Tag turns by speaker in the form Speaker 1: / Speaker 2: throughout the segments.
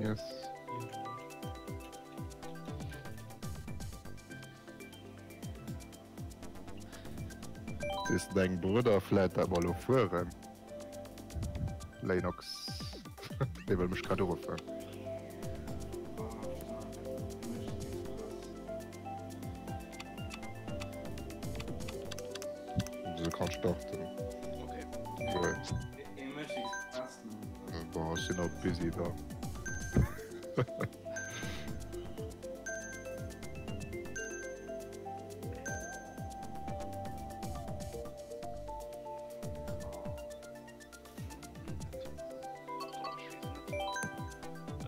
Speaker 1: Yes. Sees de dengem Brudder vläit dat mer elo fueren? Léinox, dee wëll mech grad uruffen. Du kanns starten.
Speaker 2: Okay.
Speaker 1: Bon, ech sinn och busy da.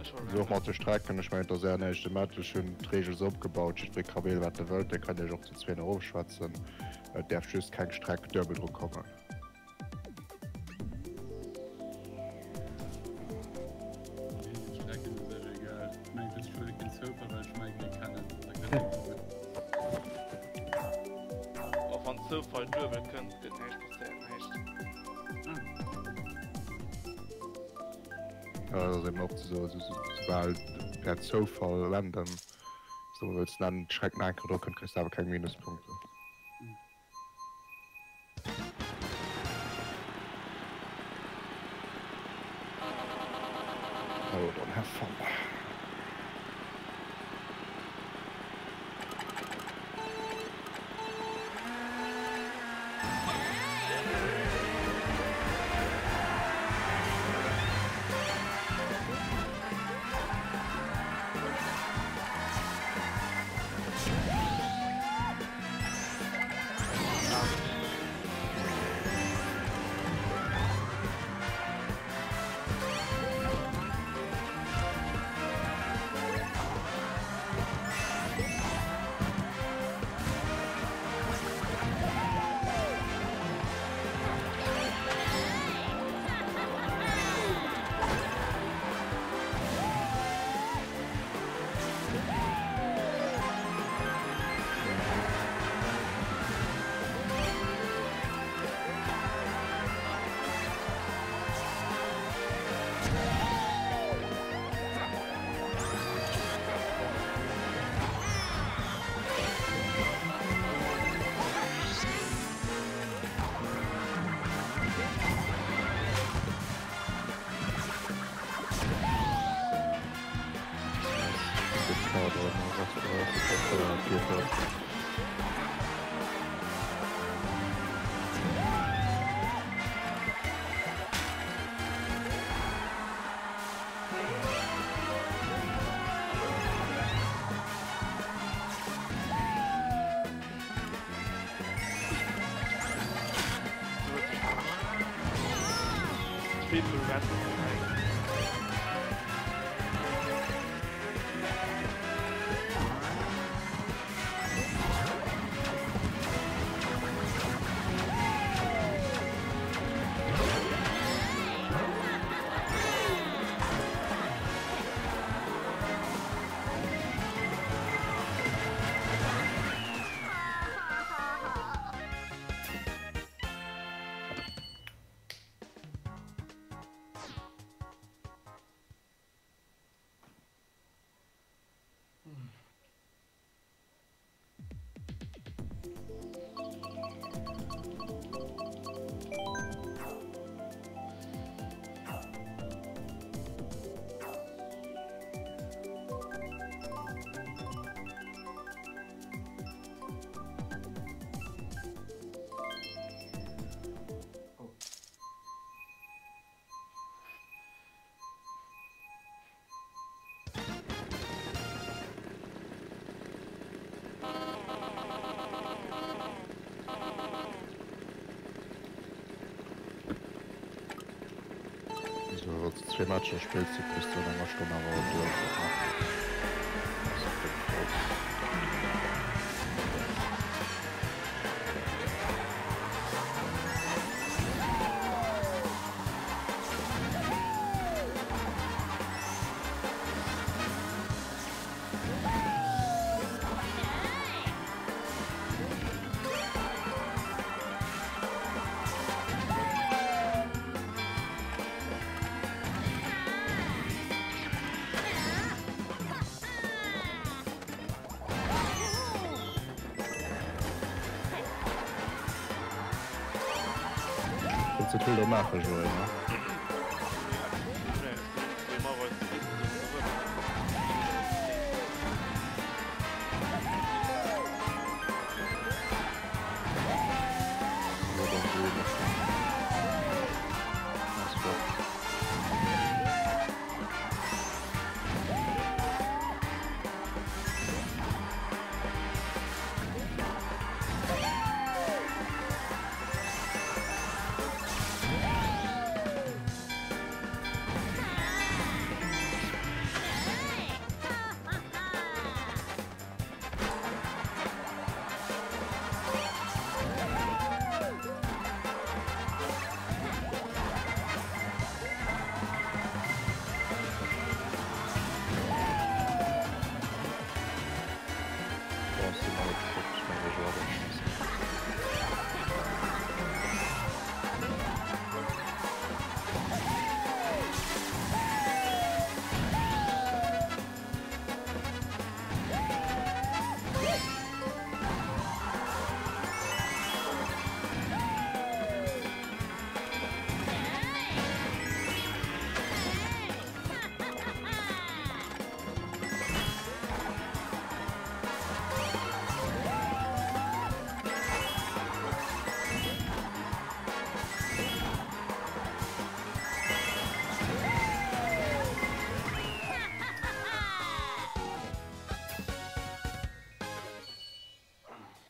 Speaker 1: Esou och mat de Strecken, ech mengen et ass ären éischte Match, ech hunn d'Reegel esou opgebaut, jiddweree ka wielen wat e wëllt, dir kënnt iech och zu zwee nach ofschwätzen, et däerf just keng Streck duebel dru kommen.
Speaker 2: Och wann Zoufall duebel kënnt, gëtt näischt passéieren, näischt.
Speaker 1: Ja, dat ass eben och ze soen, soubal per Zoufall random, wéi s de emol wëlls nennen, d'Streck nach eng Kéier dru kënnt, kriss de awer keng Minuspunkten. Oh, dann have fun. Zwee Matcher spills, du kriss du an enger Stonn awer duerch. Wëlls de d'Bilder maachen, Joël, ne?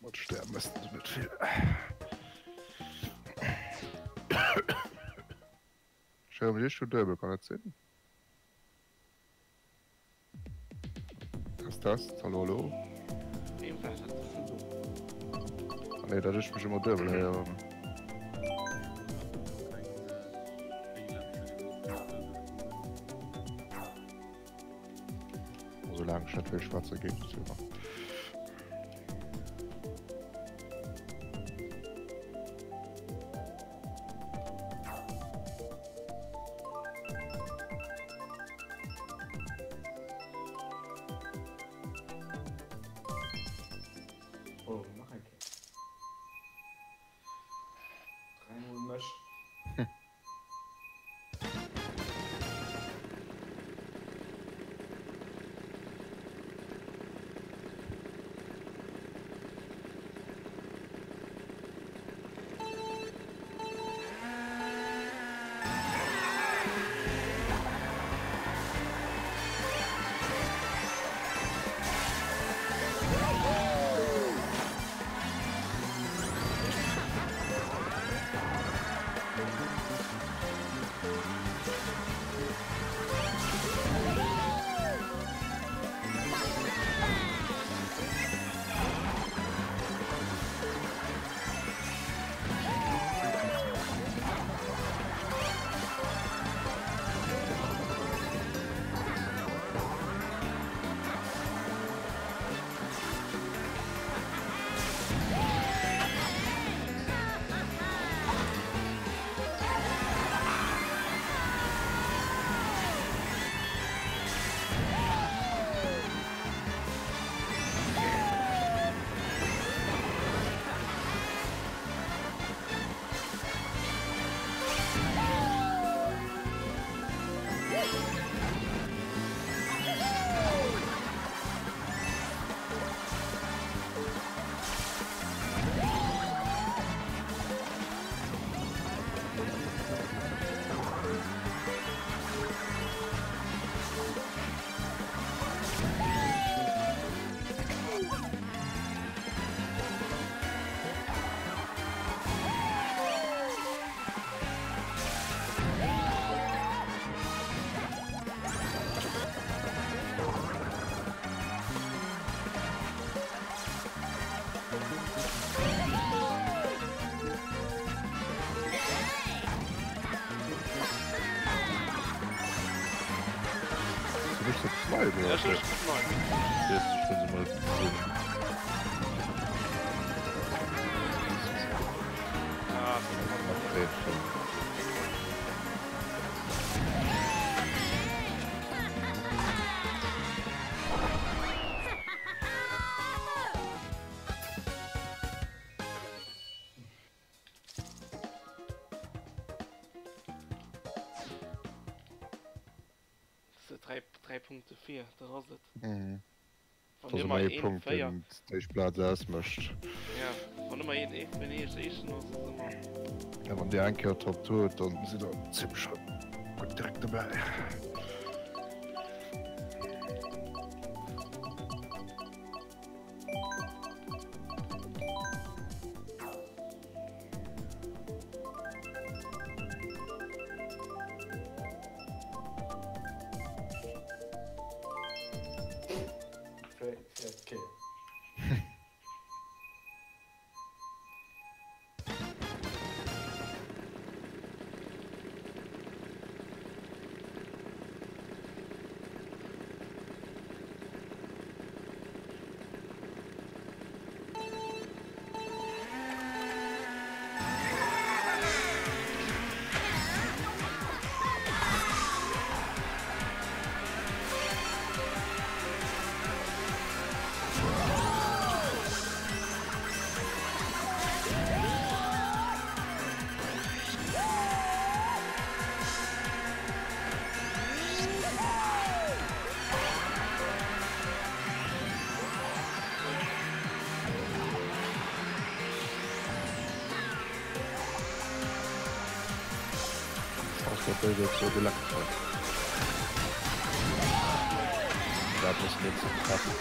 Speaker 1: Mat sterben mëssen se net vill. Ech héiere mech iergendwou duebel, kann dat sinn? Test, test, hallo, hallo. Ah nee, dat ech mech ëmmer duebel héieren. Soulaang ech net vill schwätze geet et jo nach.
Speaker 3: Oh, nach eng Kéier. Dräimol mech.
Speaker 2: 3 Punkte vir, dat ass et.
Speaker 1: Mhm.
Speaker 2: Wann
Speaker 1: Dass
Speaker 2: ëmmer
Speaker 1: ëmmer ee
Speaker 2: een
Speaker 1: Punkt
Speaker 2: 4.
Speaker 1: deen d'éischt Plaz ausmécht.
Speaker 2: Ja, wann ëmmer een ee wenn ee éischten ass, ass ëmmer.
Speaker 1: Ja, wann dir eng Kéier Top 2 hutt, dann sidd der zimmlech gutt direkt dobäi.
Speaker 3: Véiert Kéier.
Speaker 1: Ass dat déi dat sou geleckt huet? Dat ass net ze treffen.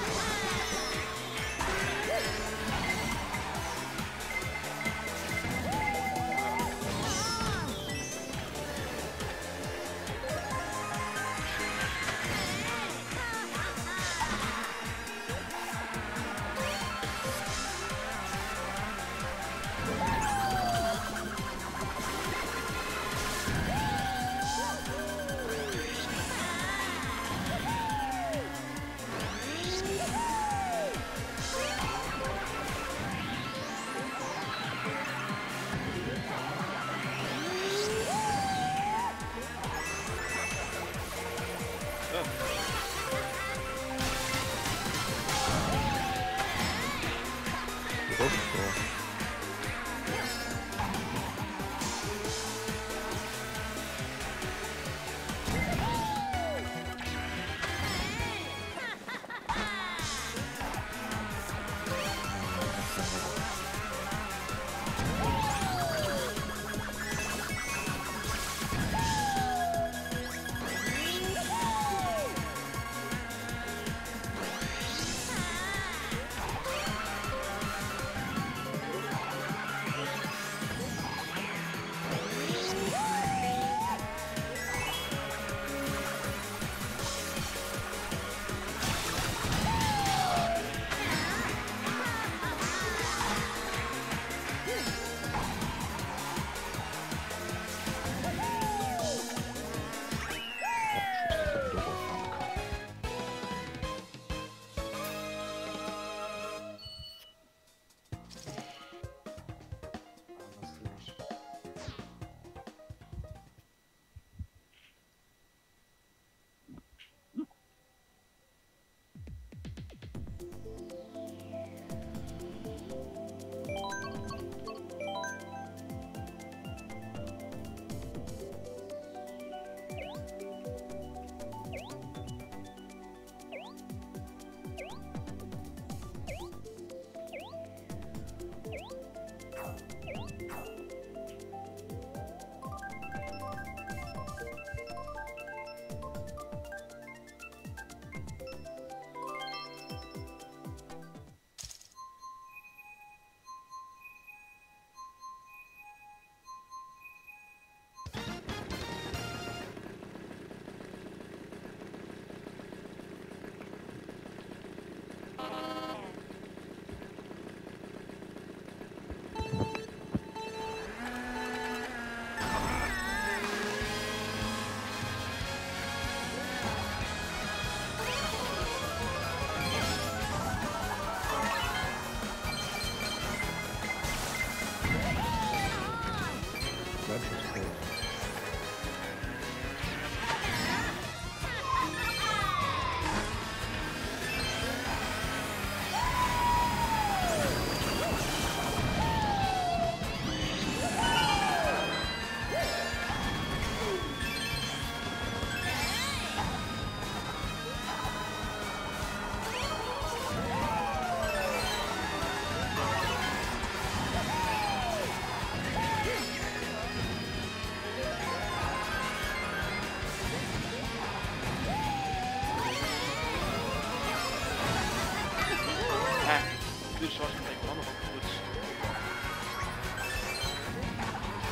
Speaker 2: Sinn ech wahrscheinlech eng Panne gerutscht.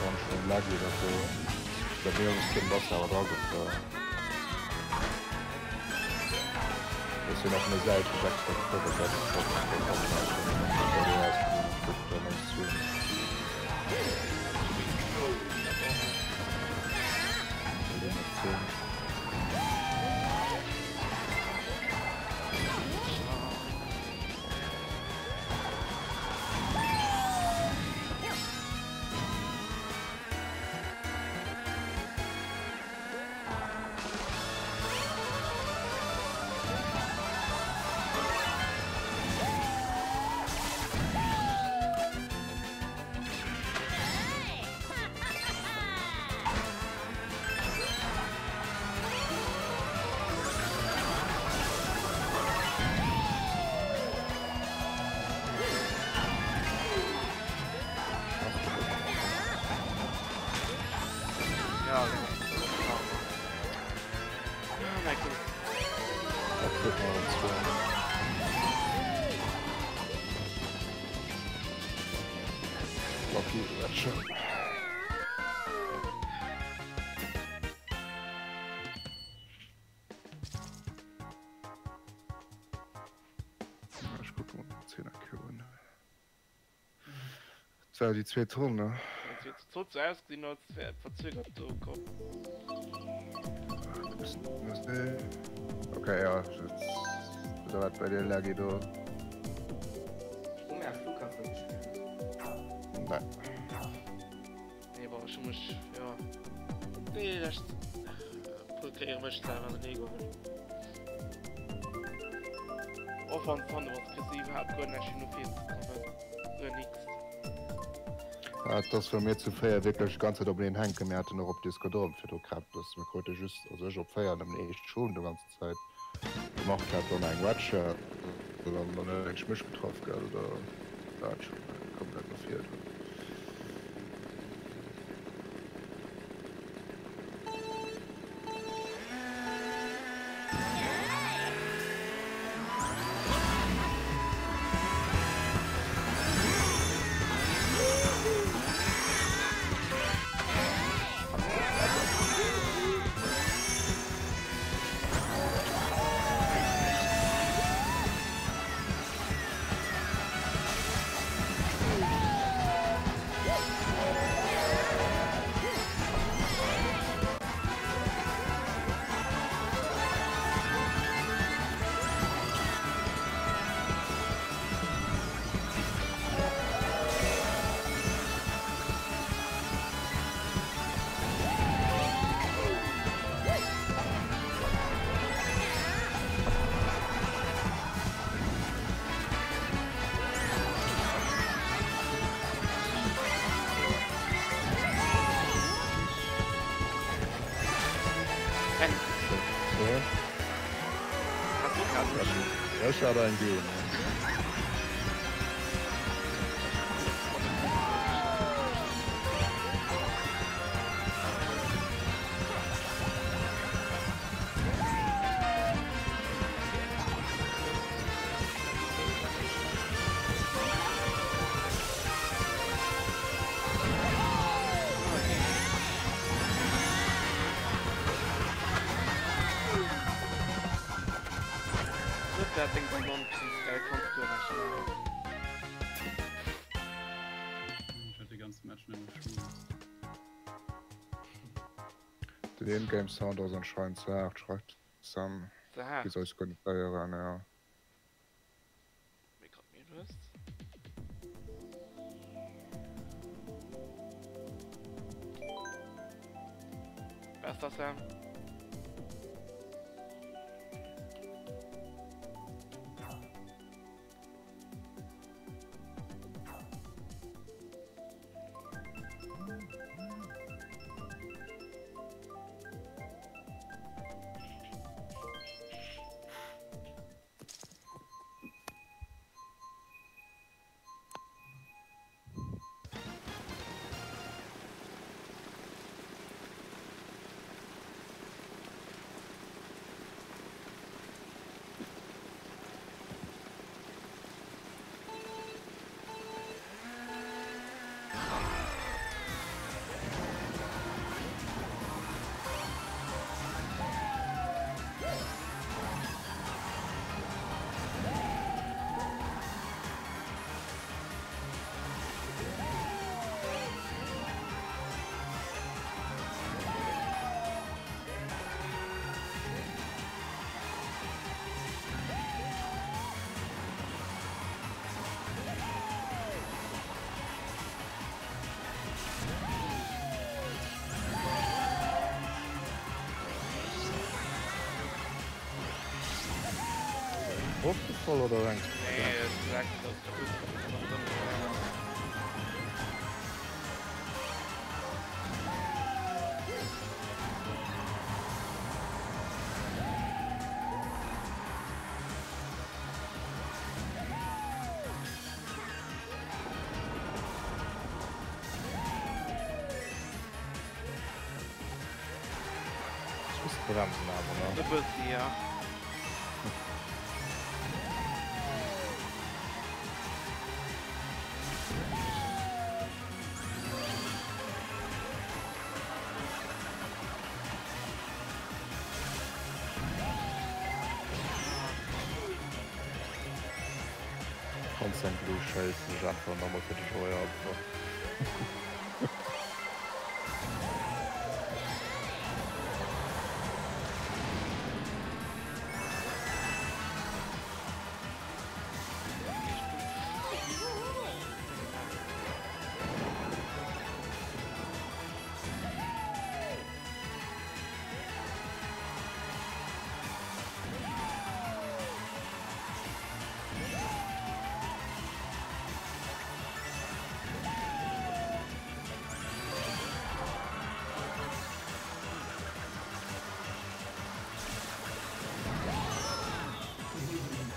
Speaker 1: Ganz schön laggy dat do. Bei mir ass keen Wasser awer dra gefuer. Ech sinn nach méi säitlech extra gefuer, well dat Ech kucken mol op 10 Queuen. Dat war déi zweet Ronn, ne?
Speaker 2: Et huet sou ausgesinn, als wär et verzögert do komm.
Speaker 1: Okay, ja, da war bei dir laggy do.
Speaker 3: Hu mir Flughafen gespillt?
Speaker 1: Nee.
Speaker 2: Nee, bon, ech hu mech, jo, déi lescht puer Kéiere mech selwer an den Wee geholl. Och wann d'Thunderbolts kriss de iwwerhaapt guer näischt fir no vir ze kommen. Guer nix.
Speaker 1: Ja, et ass well mir zu 4 wierklech d'ganz Zäit openeen hänken. Mir haten och op Discord och virdru Kräppes. Mir krute just, also ech op 4 nëmmen ee Schon do ganze Zäit. De Marc hat dann eng Wedge an dann huet eng mech getraff gell, da war et schon komplett no vir do. Ech hat eng ginn. Den Ingame Sound ass anscheinend ze haart, schreift Sam.
Speaker 2: Ze haart?
Speaker 1: Wéi soll ech kënnen héieren, ja.
Speaker 2: Méi grad méi lues. Besser Sam.
Speaker 1: voll oder eng?
Speaker 2: Nee, 6 ass gutt.
Speaker 1: Ech muss bremsen awer, ne?
Speaker 2: E bëssi, ja.
Speaker 1: Constant Blue schéissen ech einfach nach mol fir de Joer einfach.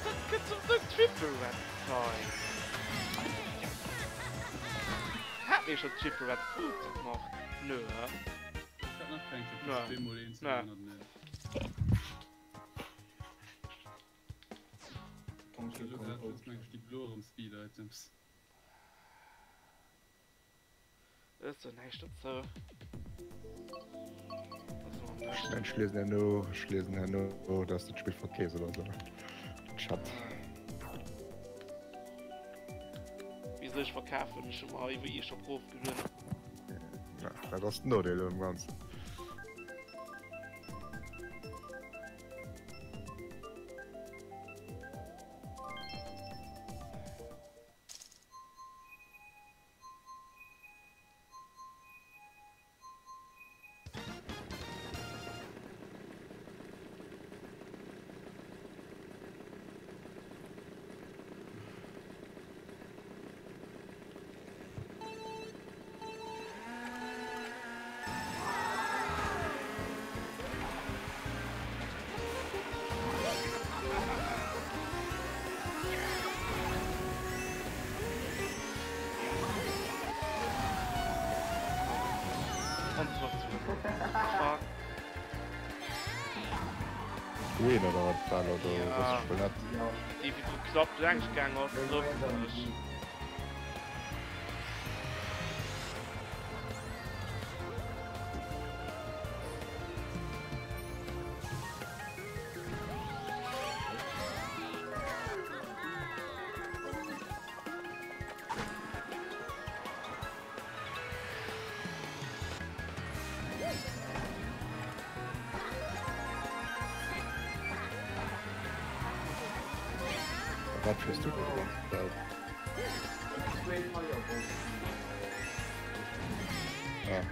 Speaker 2: Dat gëtt sou den Triple Red Zeug. Hat mir schon Triple Red Fruit gemacht? Nö, hä?
Speaker 4: Ech hat nach keng, ech
Speaker 2: Nö.
Speaker 4: hat zweemol een
Speaker 2: Nö. Ech soen näischt dozou.
Speaker 1: Ech liesen herno, ech liesen herno, dass du d'Spill verkeefs oder sou. Chat.
Speaker 2: Wieso ech verkafen? Ech hu mer iwwer eShop rofgelueden.
Speaker 1: Ja, dat ass den Nodeel um Ganzen. Green oder wat war oder
Speaker 2: Ja.
Speaker 1: wosst ech wuel net.
Speaker 2: Déi wéi du knapp laanscht gaang ass, hoffentlech.
Speaker 1: Wat fiers du do die ganze Zäit? Ah.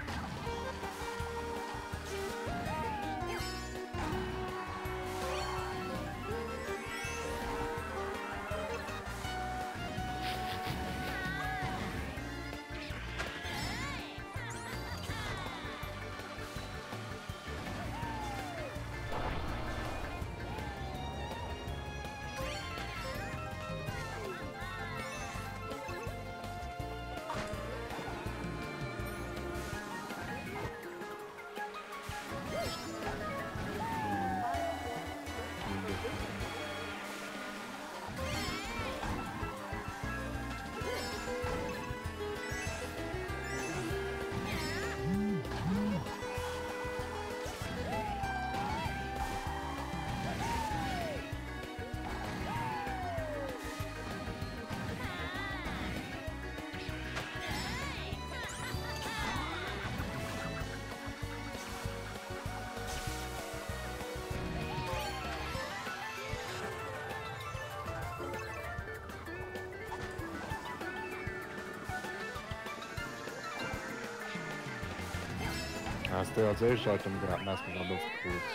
Speaker 1: Has de als éischt Item gehat, mess mech an Loft krut.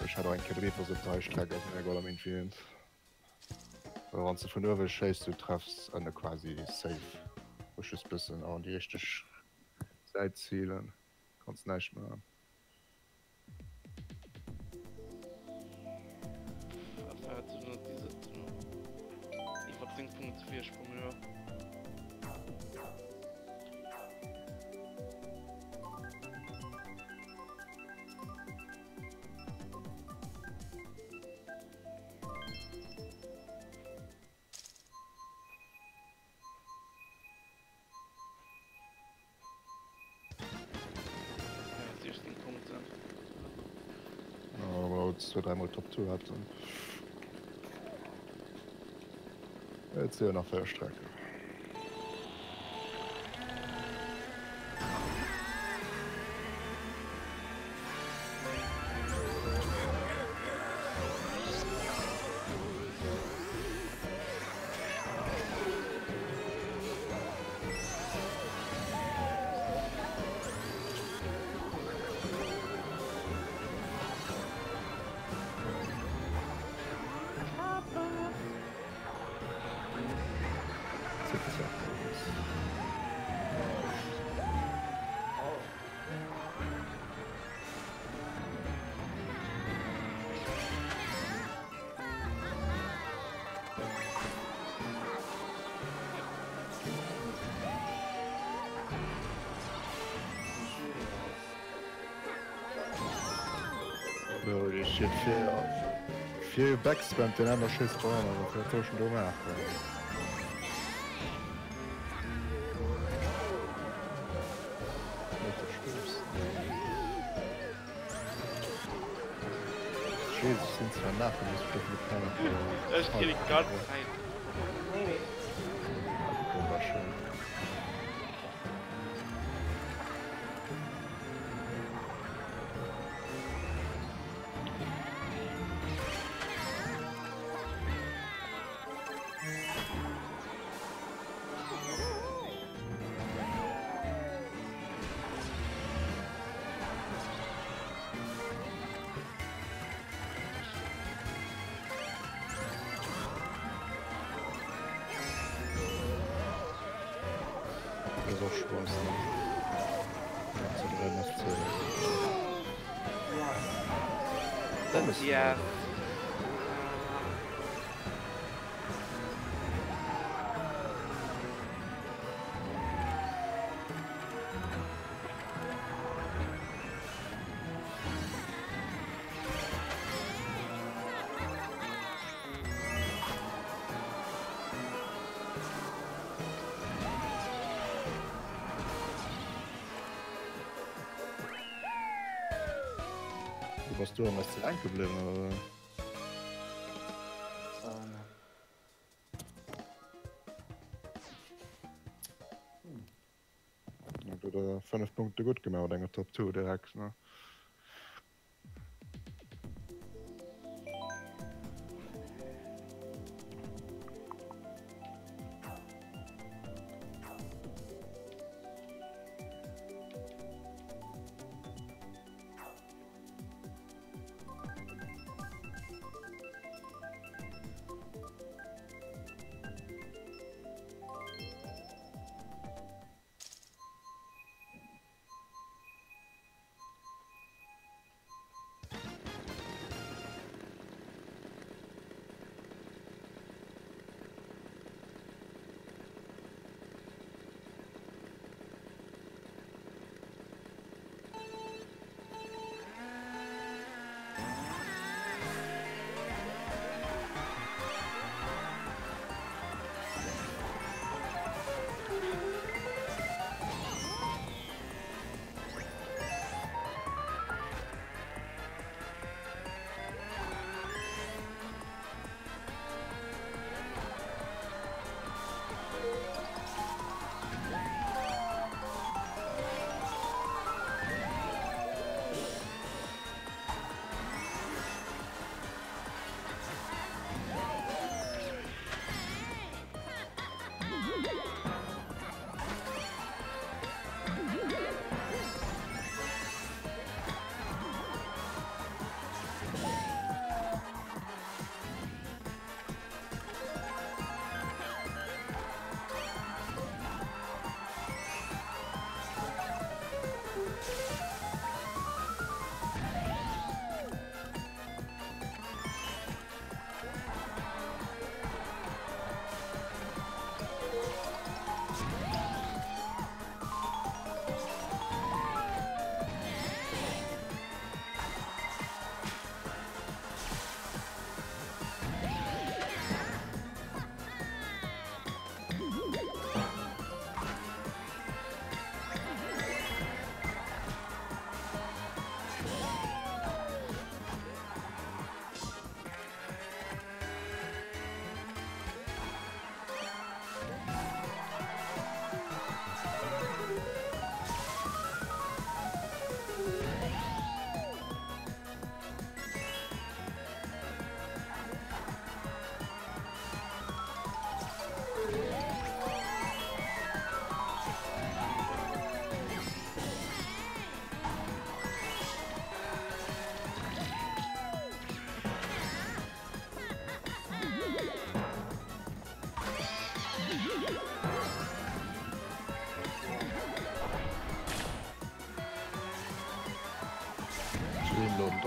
Speaker 1: Ech hat och eng Kéier Brief, ass op der Streck ass mir egal am Infinite. Well wann s de vun uewe schéiss, du treffs ënne quasi safe. Muss just bëssen an déi richteg Säit zilen, kanns näischt maachen.
Speaker 2: Iwwer 10 Punkte Virsprong, jo. Ja, 16 Punkte.
Speaker 1: Aber zwei, dreimal Top 2 hatten. Et si jo nach 4 Strecken. Holy shit, fir backspammt den aner schéisst dran, also wat soll ech denn do maachen? Jesus, sinn zwar nach, muss ich doch mit keiner.
Speaker 2: Ech krieg die ganze Zeit.
Speaker 1: Wunderschön. Das ist auch Spaß, ne? Zu 3 nach 10.
Speaker 2: Das ja.
Speaker 1: Du bass du am SC hänke bliwwen oder wéi?
Speaker 3: Äh, ne.
Speaker 1: Ja, du der 5 Punkte gutt gemaach mat enger Top 2 direkt, ne?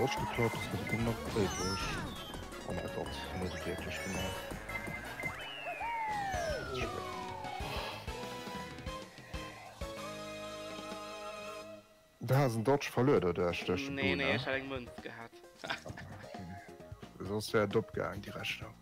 Speaker 1: Dodge geklappt, ass gëtt et nach éiweg. Oh mäi Gott, hien huet et wierklech gemaach. Du has en Dodge verluer doduerch, duerch de
Speaker 2: Nee,
Speaker 1: Boon,
Speaker 2: nee,
Speaker 1: ne?
Speaker 2: ech hat eng Mënz gehat.
Speaker 1: Soss wär et opgaang, déi Rechnung.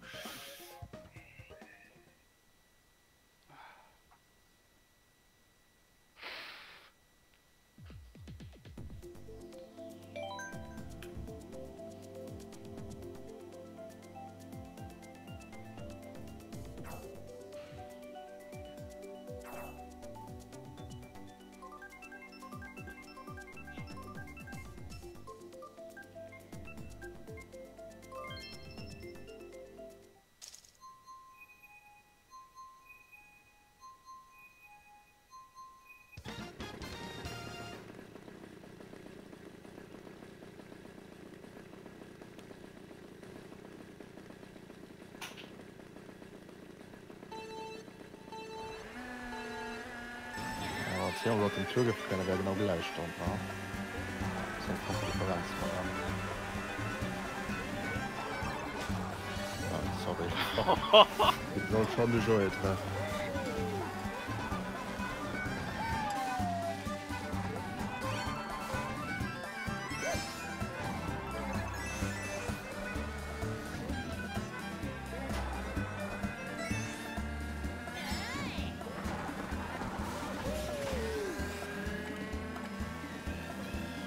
Speaker 1: Ja, mat dem Tour gefréiert wär genau gläich dann, ne? Ass eng krank Differenz mat am. Ah, sorry. Soll schon de Joé treffen.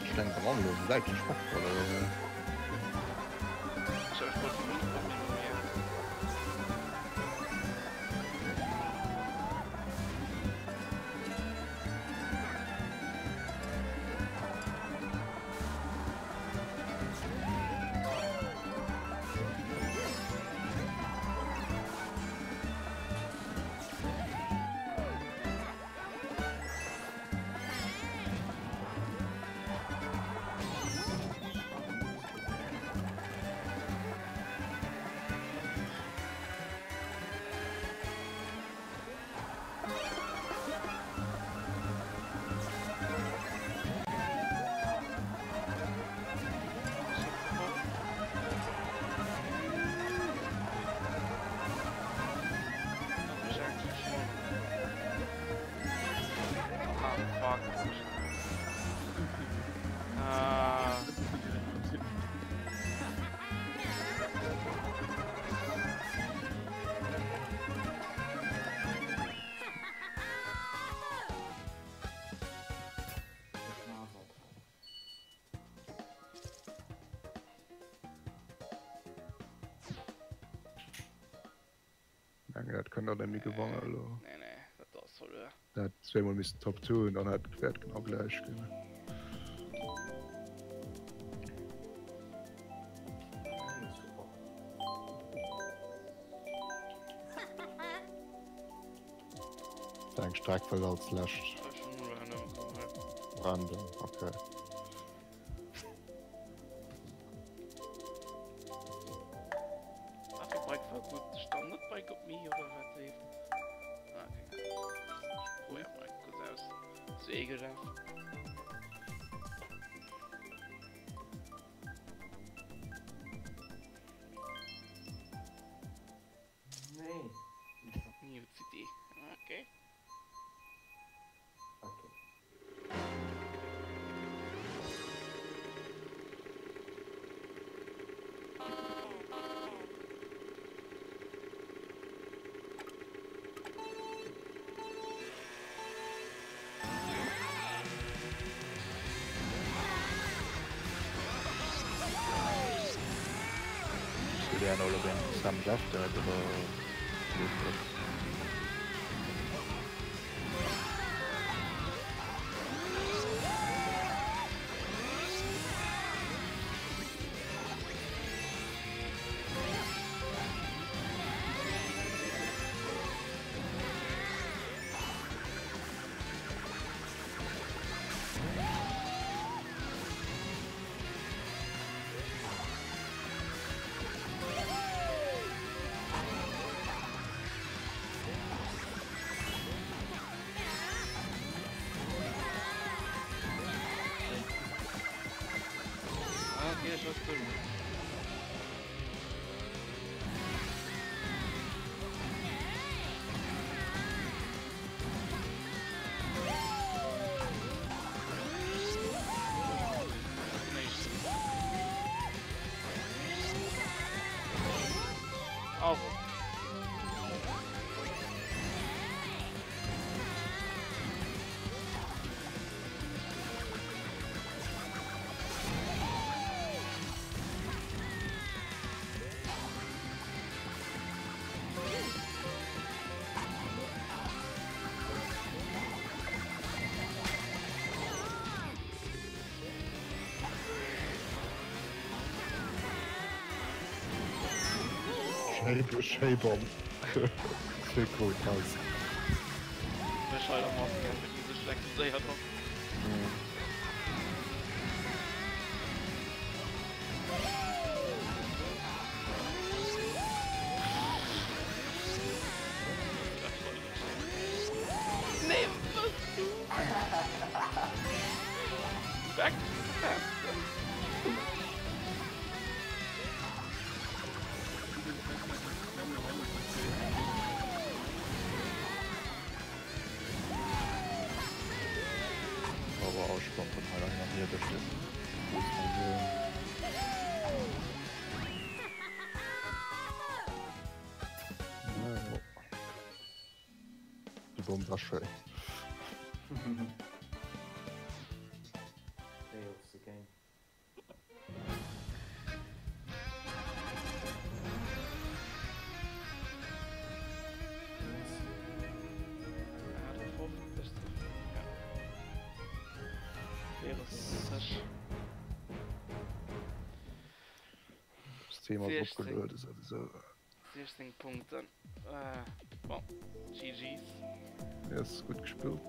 Speaker 1: Ech denken am elo säitlech fort oder esou. Mengen dat kënnt der méi gewannen elo.
Speaker 2: Nee, nee, dat ass verluer.
Speaker 1: Dat hätt zweemol missen Top 2 an dann hätt wäert genau gläich ginn. Eng Streck wëll als lescht. Random, okay.
Speaker 3: Nee.
Speaker 2: New City. Okay.
Speaker 3: Okay.
Speaker 1: Sam Jeff oder Schéi, schéi Bomm. Schéi cool Haus.
Speaker 2: Mech hei am Maske, wéi déi sech explodéiert ass. Nee, was du? Back to
Speaker 1: Awer Ausspann vun hei hin an hier duerch den Déi Bomm war schéin.
Speaker 3: Play of the game.
Speaker 1: Das Thema ass opgelueden souwisou.
Speaker 2: 16 Punkten. Bon, GG's.
Speaker 1: Yes, gutt gespillt.